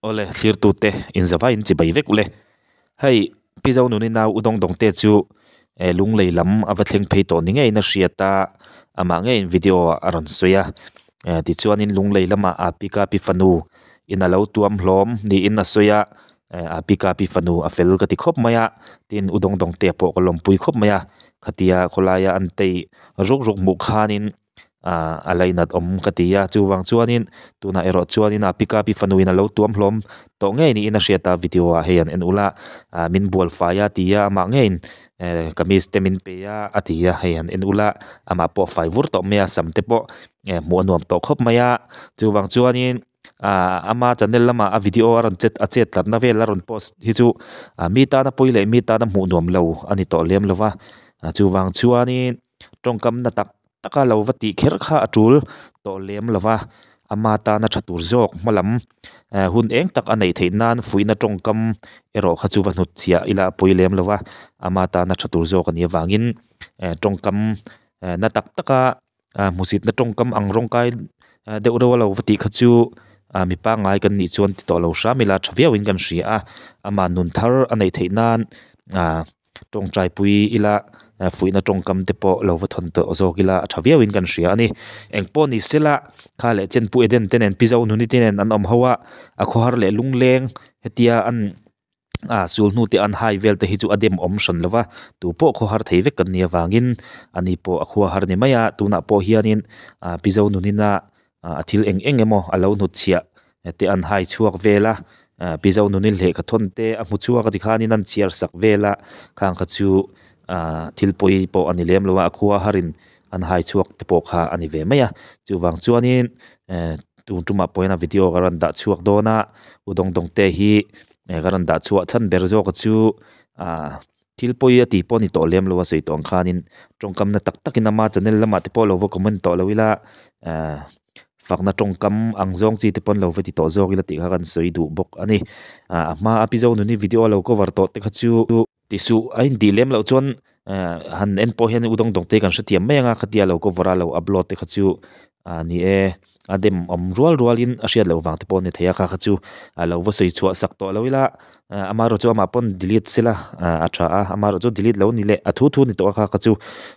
Awle, thlirtute inzavaiin chibai vek ule. Hei, Pi Zonuni nau U Dawng Dawng te chu lunglei lam a va thleng phei tawh ni ngeiin a hriat a, amah ngeiin video ah a rawn sawi a. Tichuanin lunglei lamah a pi ka pi fanu in a lo tuam hlawm niin a sawi a, a pi ka pi fanu a fel ka ti khawp mai a, tin U Dawng Dawng te pawh ka lawmpui khawp mai a, khatia khawlaia an tei ruk ruk hmuh khanin ah a lainat awm ka ti a chuvang chuanin tunah erawh chuanin a pickup hi fanuin a lo tuam hlawm tawh ngei niin a hriat a video ah hei an en ula ah min bual fai a ti a amah ngeiin eh kamis te min pe a a ti a hei an en ula amah pawh a fai vur tawh mai a sam te pawh eh hmuh a nuam tawh khawp mai a chuvang chuanin ah ama channel lamah a video a rawn chet a chet tlatna vel a rawn post hi chu ah mi tana pawi leh mi tana hmuh nuam lo a ni tawh lem lo va chuvang chuanin. Tawngkamna tak taka lo va tih kher kha a tul tawh lem lo va, ama tana tha tur zawk hma lam hun eng tak a neih theih nan fuihna tawngkam erawh kha chu va hnut chhiah ila a pawi lem lo va, ama tana tha tur zawk a nih avangin tawngkam na tak taka hmusitna tawngkam ang rawngkai deuh reuh a lo va tih kha chu mi pangngai kan nih chuan ti tawh lo hram ila tha viauin kan hria a, ama nun thar a neih theih nan tawngtai pui ila fuihna tawngkam te pawh lo va thawn tawh zawk ila a tha viauin kan hria a ni. Engpawh ni sela kha leh chen Pu Eden te nen Pi Zonuni te nen an awm ho a, a khawhar leh lungleng hetia an ah sul hnu te an hai vel te hi chu a dem awm hran lo va, tu pawh khawhar thei vek kan nih avangin ani pawh a khua har ni mai a, tunah pawh hianin ah Pi Zonunina ah a thil eng eng emaw a lo hnutchhiah te an hai chhuak vel a ah Pi Zonuni lehkha thawn te a hmu chhuak a tikhanin an chhiar sak vel a khang kha chu ah thil pawi pawh a ni lem lo a a khua harin an hai chhuak te pawh kha a ni ve mai a chuvang chuanin eh tun tumah pawhin a video ka rawn dah chhuak dawn a U Dawng Dawng te hi eh ka rawn dah chhuah chhan ber zawk a chu ah thil pawi a tih pawh a ni tawh lem lo a sawi tawh ang khanin tawngkamna tak takin ama channel lamah te pawh lo va comment tawh lo ila ah fakna tawngkam ang zawng chi te pawn lo va ti tawh zawk ila tih kha kan sawi duh bawk a ni ah a hma a Pi Zonuni video a lo cover tawh te kha chu ti suh a intih lem loh chuan ah han en pawh hian u dawng dawng te kan hrethiam mai ang a khatia lo cover a lo upload te kha chu ah ni e a dem awm rual rual in a hriat loh vang te pawh a ni thei a kha kha chu a lo va sawi chhuah sak tawh lo ila ah amaherawh chu amah pawn delete sela ah a tha a amaherawh chu delete lo ni leh a thu thu ni tawh a kha kha chu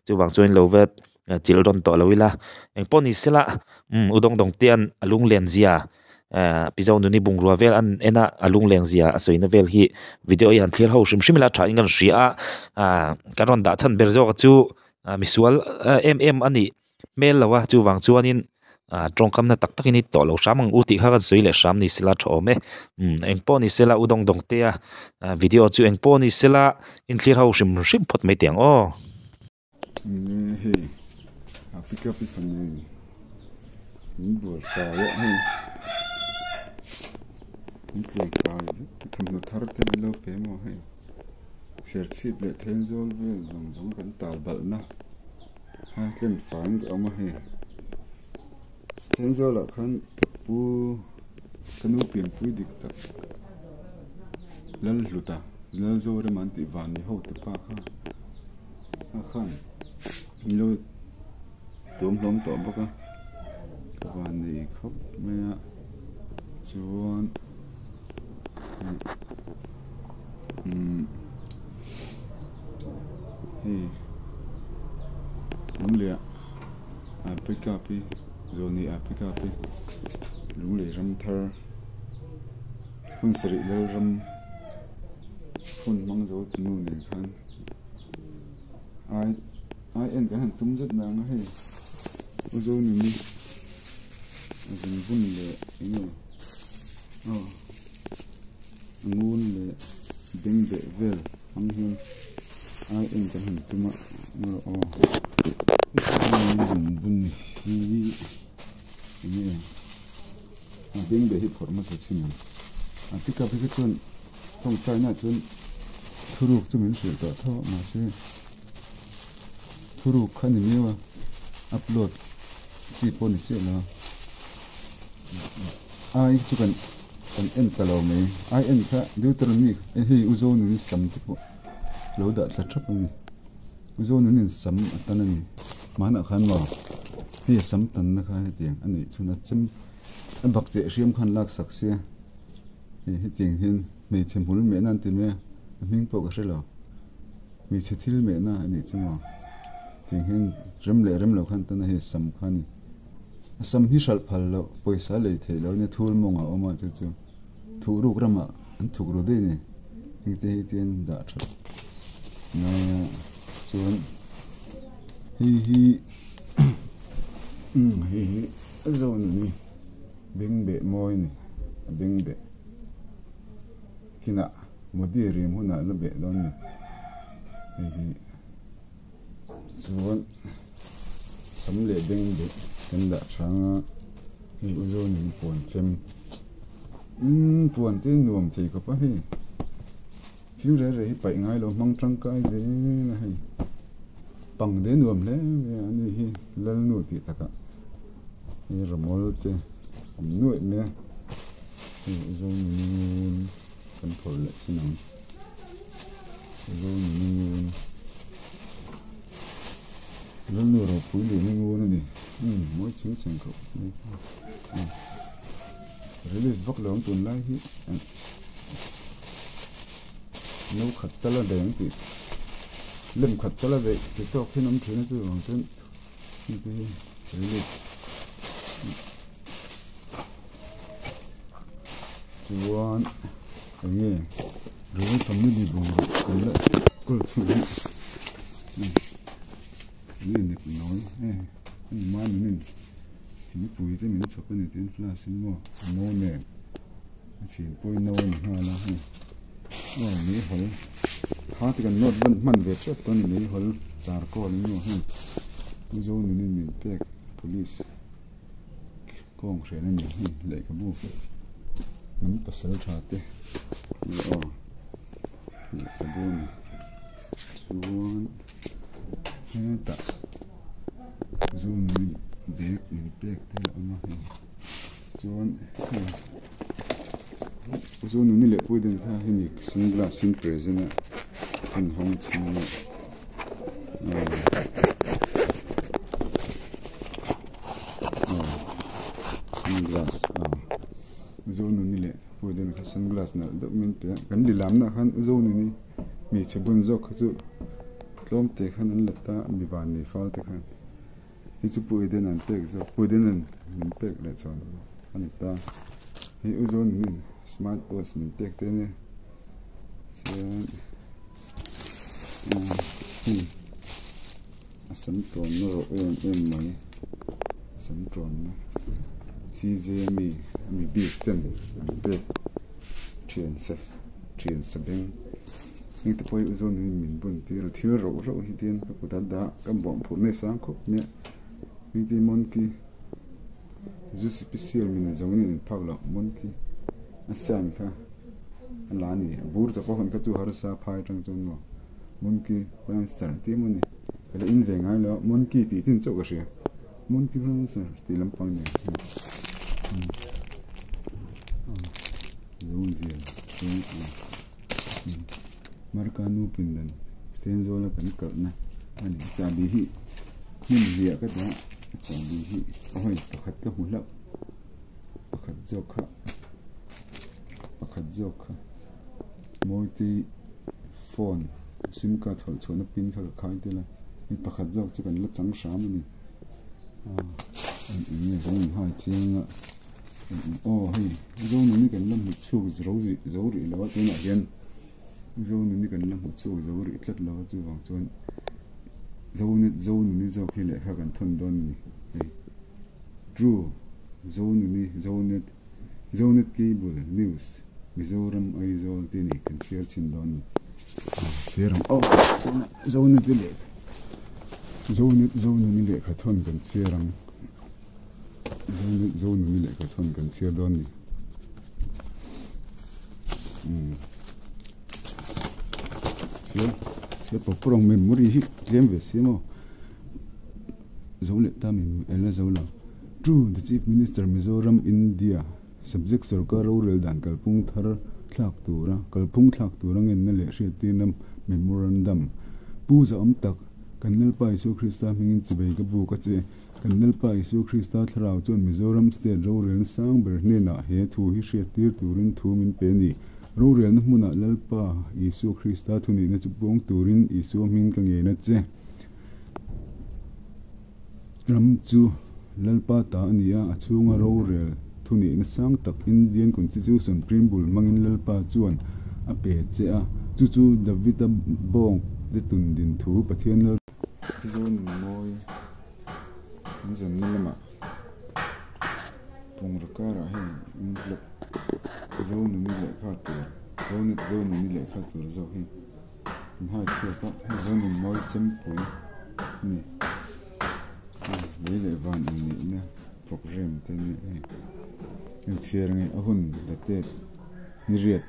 chuvang chuan lo va chilh rawn tawh lo ila engpawh ni sela umm u dawng dawng te an a lunglen zia eh Pi Zonuni bungrua vel an en a a lungleng zia a sawina vel hi video hi han thlir ho hrim hrim ila tha in kan hria a ah kan rawn dah chhan ber zawk chu ah misual em em a nih hmel lo a chuvang chuanin ah tawngkamna tak takin i tawh lo hram ang u tih kha kan sawi leh hram ni sela tha awm e umm engpawh ni sela u dawng dawng te a video chu engpawh ni sela inthlir ho hrim hrim phawt mai teh ang aw. Nge hei a pickup hi fanu in bual fai a hei in tlei kai vek thawmhnaw thar te min lo pe maw hei serchhip leh thenzawl vel zawng zawng kan tal balh na a tlem faiin ka awm a hei thenzawl ah khan ka pu ka nu pianpui dik tak Lalhluta Lalzorema an tih van ni ho te pa kha. A khan an lo tuam hlawm tawh bawk a ka van nei khawp mai a chuan umm hei lunglei ah pickup hi zawlnei ah pickup hi lunglei ram thar hun sarih lalram hun hmang zo tunu nen khan. Ai ai en kan han tum zet mai ang a hei u Zonuni a zun vun leh eng nge aw a ngun leh beng beh vel ang hian ai en kan han tum a aw u Zonuni zun vun hi eng nge a beng beh hi phawrh hmasa chin ang a pickup hi kha chuan. Tawngtaina chuan thuruk chu min hrilh tawh tho a mahse thuruk kha ni miau a upload chi pawh ni chiah lo a ai chu kan kan en ta lo mai ai en kha Deuteronomy hei u Zonuni sam te pawh lo dah thla thap a ni u Zonunin sam a tan a ni hmanah khan maw hei a sam tanna kha hetiang a nih chhun a chem a bakcheh hriam khan laksak sia. Hei hetiang hian hmeichhe hmul mehna an ti mai a a hming pawh ka hre lo hmeichhe thil mehna a nih chu maw tiang hian rem leh rem lo khan tan a hei sam kha a ni a sam hi hralh phal loh pawisa lei theih loh a nia thul mawng a awm a chu chu thuh ruk ramah an thuk ru daih a ni heng te hi tian dah that ngai a chuan hei hi hei hi a zawn a ni. Bengbeh mawi a ni, a bengbeh kinah Modi rim hunah la beh dawn a ni. Hei hi chuan sam leh bengbeh kan dah hrang a, hei u zawnin puan chem umm puan te nuam thei khawp a hei thil reh reh hi paih ngai lo hmang tangkai zel a hei pang de nuam hle mai a ani hi Lalnu tih takah. Hei rawmawl te awm nuaih mai a hei Zonuni ngun kan phawrh leh sin ang Zonuni ngun Lalnu ropui lian i ngun a ni umm mawi chhing chheng khawp mai umm release vak lo ang tunlai hi no khat tal a daih ang tih lem khat tal a daih ti tawk hian awm thin a chuvang chuan. Hei te hi release chuan eng nge Royal family bungruk kan la kawl chhuah hi eng nge nek nawi e ani mai min thingpui te min chhawp a ni tiin flask in maw no nen a chhin pawhin no a ni nghal a hei aw meihawl kha ti kan nawt hman ve tep tawh a ni meihawl charcoal in maw hei Mizo nunin min pek police kawng hren a ni hei lehkhabu hnam pasal tha te hi aw lehkhabu a ni chuan hetah Mizo nunin bag min pek te a awm a hei. Chuan hei chu nuni leh pui den kha hemi sunglass in present a an hawng chhin a aw sunglass aw zonuni leh pui den kha sunglass nalh deuh min pe a kan lilamna ah khan zonuni hmeichhe bun zawk kha chu tlawm te khan an la ta mi van nei fal te khan. Hei chu Pu Eden an pek zawk, Pu Eden an min pek leh chuan a ni ta. Hei U Zawnin smart watch min pek te ania. Chuan hei a sam tawnna rawh em em mai, sam tawnna CJ ami ami bik ten an pek thian sa thian sa beng. Heng te pawh hi U Zawnin min bun tir a, thil roh roh hi tiin ka kut a dah. Ka bawm phur nasa ang khawp mai a heng chu monkey zu special min zawng in in phak loh monkey a sign kha a la a ni a bur chawp a hawn kha chu harsa phai atang chuan maw monkey monster tih emaw ni ka la in ve ngai lo a monkey tih chin chauh ka hria monkey monster tih lampang nen zawngzia chuan Marka nu pindan Thenzawl a kan kalhna a ni. Chahbi hi hmun hliah ka dah a chahbi hi hawi pakhat ka hmu hlauh pakhat zawk kha pakhat zawk kha Mawitei phone sim card hawlh chhuahna pin kha ka khai tel a hei pakhat zawk chu kan la chang hram a ni eng nge kan inhai chiang a. Aw hei Zonuni kan la hmu chhuak zo rih zo rih lo a tunah hian Zonuni kan la hmu chhuak zo rih tlat lo a chuvang chuan Zonet Zonuni zawk hi lehkha kan thawn dawn a ni hei True Zonuni Zonet Zonet Cable News Mizoram Aizawl tih a ni kan chhiar chhin dawn a ni chhiar ang aw Zonet leh Zonet Zonuni lehkha thawn kan chhiar ang. Zonuni lehkha chhawn kan chhiar dawn ni. Umm. Chhiar chhiar pawp pawp ang memory hi tlem ve si maw. Zo leh ta mi ela zo lo. True the Chief Minister Mizoram India Subject Sorkar rorel dan kalphung thar thlak tura kalphung thlak tura ngenna leh hriattirna memorandum Pu Zahawm tak kan Lalpa Isua Krista hmingin chibei ka buk a che. Kan Lalpa Isua Krista thlarau chuan Mizoram State rorelna sang ber hnenah he thu hi hriattir turin thu min pe a ni. Rorelna hmunah Lalpa Isua Krista thunihna chu puang turin Isua hming ka ngen a che. Ram chu Lalpa ta a ni a, a chhunga rorel thunihna sang tak Indian Constitution Preamble hmangin Lalpa chuan a pe che a, chu chu Davida bawng te tun din thu Pathian Lal Zawn mawi an zawnna lamah bungraw karah hei envelope Zonuni lehkha tur Zonet Zonuni lehkha tur zawk hi an hai chhuak a hei Zonun mawi chempui a ni lei leh van inneihna programme te ania hei inchhiar nge a hun dated niriat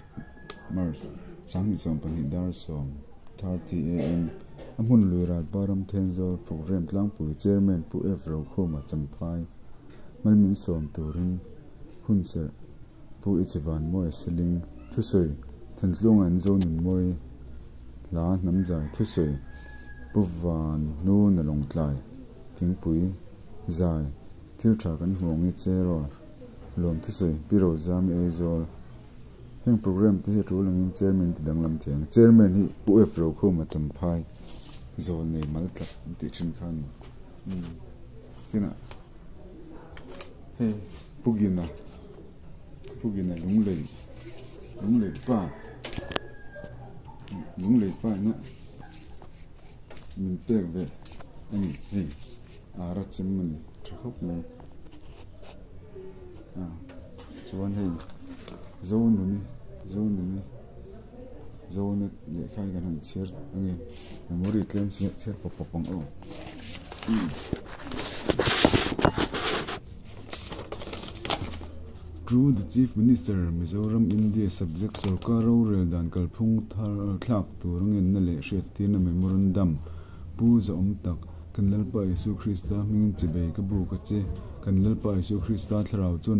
March sanghnih sawmpahnih dar sawm. 30 am, A hmun lui Ralpa ram Thenzawl Programme tlangpui Chairman Pu F Rokhuma Champhai Malmin sawm turin hunserh Pu Ichivanmawia Seling thusawi Thantlunga an Zonunmawi hla hnamzai thusawi Pu Vannu Nalawngtlai Thingpui zai thil tha kan hmu ang i Cheraw lawm thusawi Pi Rozami Aizawl Heng programme te hi a tul angin chairman ti danglam thei ang. Chairman hi Pu F Rokhuma Champhai zawl nei mal tlat an tih thin kha a ni. Umm kinah hei Pu Gina Pu Gina Lunglei Lunglei pa Lunglei pa ina min pek ve a ni hei ara chem a ni tha khawp mai a chuan hei Zonuni Zonuni Zonet lehkha hi kan han chhiar ange memory tlem si chhiar pawp pawp ang aw To the Chief Minister Mizoram India Subject Sorkar rorel dan kalphung thar thlak tur a ngenna leh hriattirna Memorandum Pu Zaawm tak Kan Lalpa Isua Krista hmingin chibei ka buk a che. Kan Lalpa Isua Krista thlarau chuan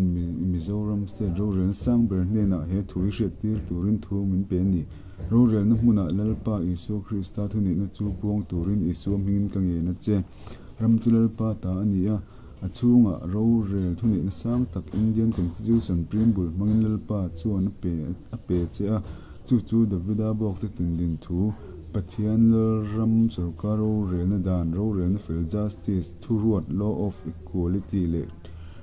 Mizoram State rorelna sang ber hnenah he thu i hriattir turin thu min pe a ni. Rorelna hmunah Lalpa Isua Krista thunihna chu puang turin Isua hmingin ka ngen a che. Ram chu Lalpa ta a ni a, a chhungah rorel thunihna sang tak Indian Constitution Preamble hmangin Lalpa chuan a pe a pe che a, chu chu Davida bawkte tundin thu Pathian Lalram sorkar rorelna dan, rorelna fel, justice, thuruat, law of equality, leh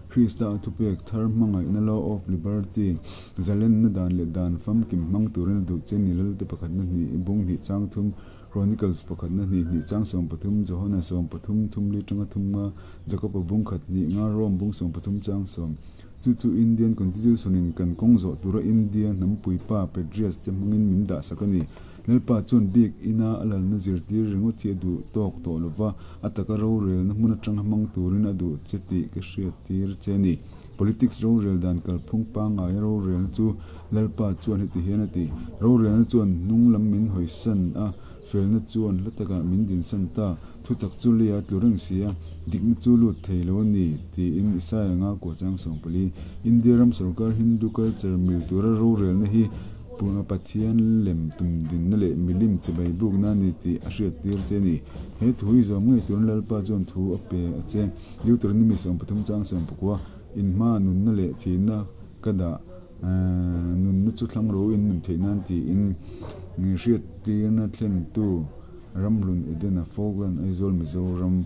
Krista a thupek thar hmangaihna, law of liberty, zalenna dan leh dan famkim hmang turin a duh che ni Lalte pakhatna hnih, bung hnih chang thum, Chronicles pakhatna hnih hnih chang 13, Johana 13 thum li tanga thum nga, Jakoba bung khat hnih nga, Rome bung 13 chang sawm. Chu chu Indian Constitution in kan kawng zawh tura India hnampui pa Patriots te hmangin min dah sak a ni. Lalpa chuan bik ina a lalna zirtir ringawt hi a duh tawk tawh lova, a taka rorelna hmun atanga hmang turin a duh che tih ka hriattir che a ni. Politics rorel dan kalphung pangngaia rorelna chu Lalpa chuan heti hian a ti, Rorelna chuan hnung lam min hawisan a, felna chuan hla takah min dinsan ta, thutak chu lei a tlu reng si a, dikna chu lut thei lo a ni, tiin Isaiah nga kuachang 14. India ram sorkar Hindu culture mil tura rorelna hi Pathian lem tum dinna leh milim chibai bukna a ni tih a hriattir che a ni. He thu hi zawm ngei turin Lalpa chuan thu a pe a che. Deuteronomy 13 chang 19, Inhma nunna leh thihna ka dah nunna chu thlang ro in nun theih nan tiin hriattirna thlentu Ramhlun Edena Falkland Aizawl Mizoram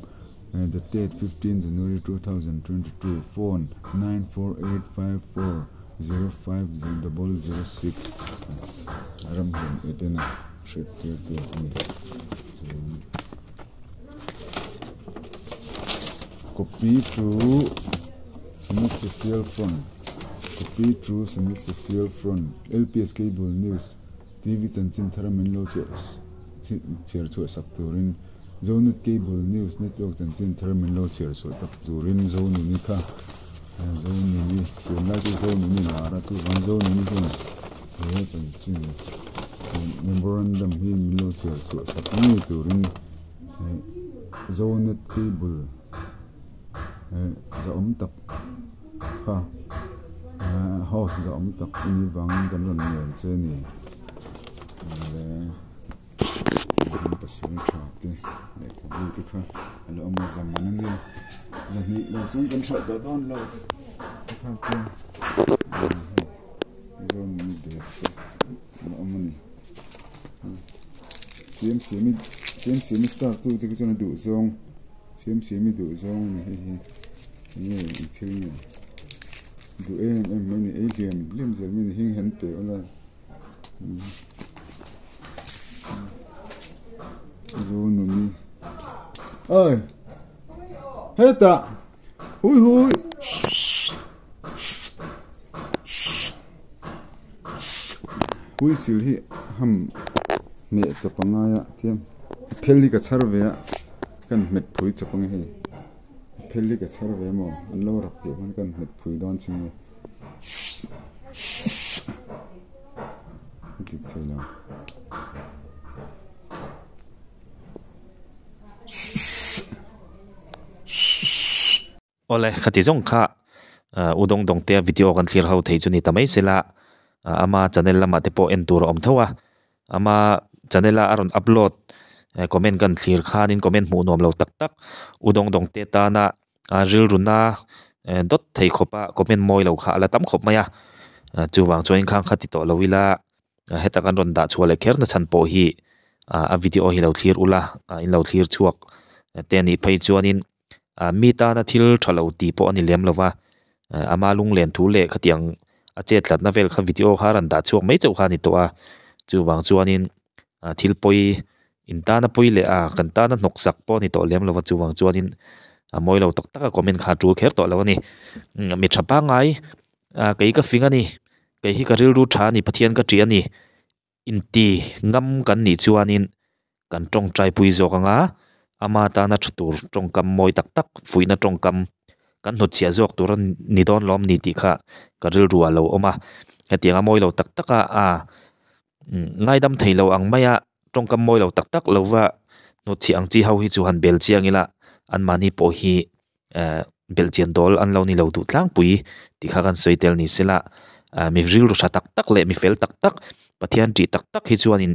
The date 15 January 2022 Phone 94854 05006 Ramhlun Edena hriattirtu a ni chuan Copy to Senate Social Front Copy to Senate Social Front LPS Cable News TV chanchin thar a min lo chhiar chhuah sak turin Zonet Cable News Network chanchin thar a min lo chhiar chhuah tak turin Zonuni kha Zonuni tunlai chu Zonuni lar a chuvang Zonuni hian he chanchin memorandum hi min lo chhiar chhuah sak ngei turin Zonet Cable zahawm tak kha house zahawm tak a nih vangin kan rawn ngen che a ni. Hian pasal tha te lehkhabu te kha a lo awm a zaman a nia zahnih lo chuan kan hralh tawh dawn lo te kha te hei Mizoram bag te a lo awm a ni Siamsiami Siamsiami star tu te kha chuan a duh zawng Siamsiami duh zawng a ni hei hi enge eng thil nge duh em em mai a ni ei hliam hliam zel mai a ni heng hi an pe ula. Zonuni oi hetah hui hui huisil hi ham hmeh chawp a ngai a tiang a phel hi ka chhar ve a kan hmet phui chawp ang hei a phel hi ka chhar ve maw an lo rak tih khan kan hmet phui dawn chi nge. A dik thei lo. Awle khati zawng kha u dawng dawng te video kan thlir ho thei chu ni ta mai sela ama channel lamah te pawh en tur a awm tho a ama channel a a rawn upload comment kan thlir khanin comment hmuh nuam lo tak tak u dawng dawng te tana a rilruna dawt thei khawp a comment mawi lo kha a la tam khawp mai a chuvang chuan khang kha ti tawh lo ila heta kan rawn dah chhuah leh kher na chhan pawh hi a video hi lo thlir ula in lo thlir chhuak te anih phei chuanin mi tana thil tha lo tih pawh a ni lem lova ama lunglen thu leh khatiang a chet tlatna vel kha video kha a rawn dah chhuak mai chauh kha a ni tawh a chuvang chuanin thil pawi In tana pui leh a, kan tana hnawk sak pawh a ni tawh lem lova chuvang chuanin a mawi lo tak tak a comment kha a tul kher tawh lo a ni. Mi tha pangngai kei ka fing a ni, kei hi ka rilru tha a ni, Pathian ka ṭih a ni inti ngam kan nih chuanin kan tawngtai pui zawk ang a, ama tana tha tur tawngkam mawi tak tak fuihna tawngkam kan hnutchhiah zawk tur a ni dawn lawm ni tih kha ka rilru ah lo awm a. Hetiang a mawi lo tak tak a Ngaidam thei lo ang maia tawngkam mawi lo tak tak lova hnutchhiah ang chi ho hi chu han bel chiang ila anmahni pawh hi belhchian dawl an lo ni lo duh tlangpui tih kha kan sawi tel ni sela mi rilru tha tak tak leh mi fel tak tak Pathian tih tak tak hi chuanin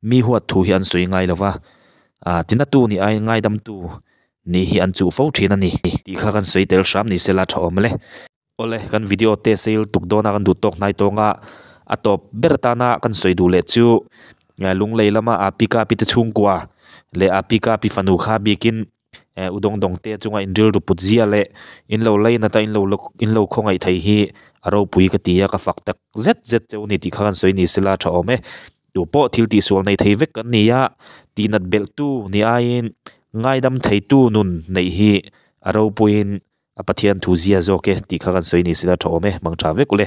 mi huat thu hi an sawi ngai lova tina tu nih aiin ngaidamtu nih hi an chuh fo thin a ni tih kha kan sawi tel hram ni sela tha awm le. Awle, kan video te sale tuk dawna kan duh tawk hnai tawnga a tawp ber atana kan sawi duh leh chu Lunglei lama Api ka pi te chhungkua leh Api ka pi fanu kha bikin u dawng dawng te chunga in rilru put zia leh in lo lainat a in lo in lo khawngaih thei hi a ropui ka ti a ka fak tak zet zet cheu ni tih kha kan sawi ni sela tha awm e. Tu pawh thil tihsual nei thei vek kan ni a, tihnat belh tu ni aiin ngaidam theitu nun neih hi a ropuiin A Pathian thu zia zawk e tih kha kan sawi ni sela tha awm e, mang tha vek ule.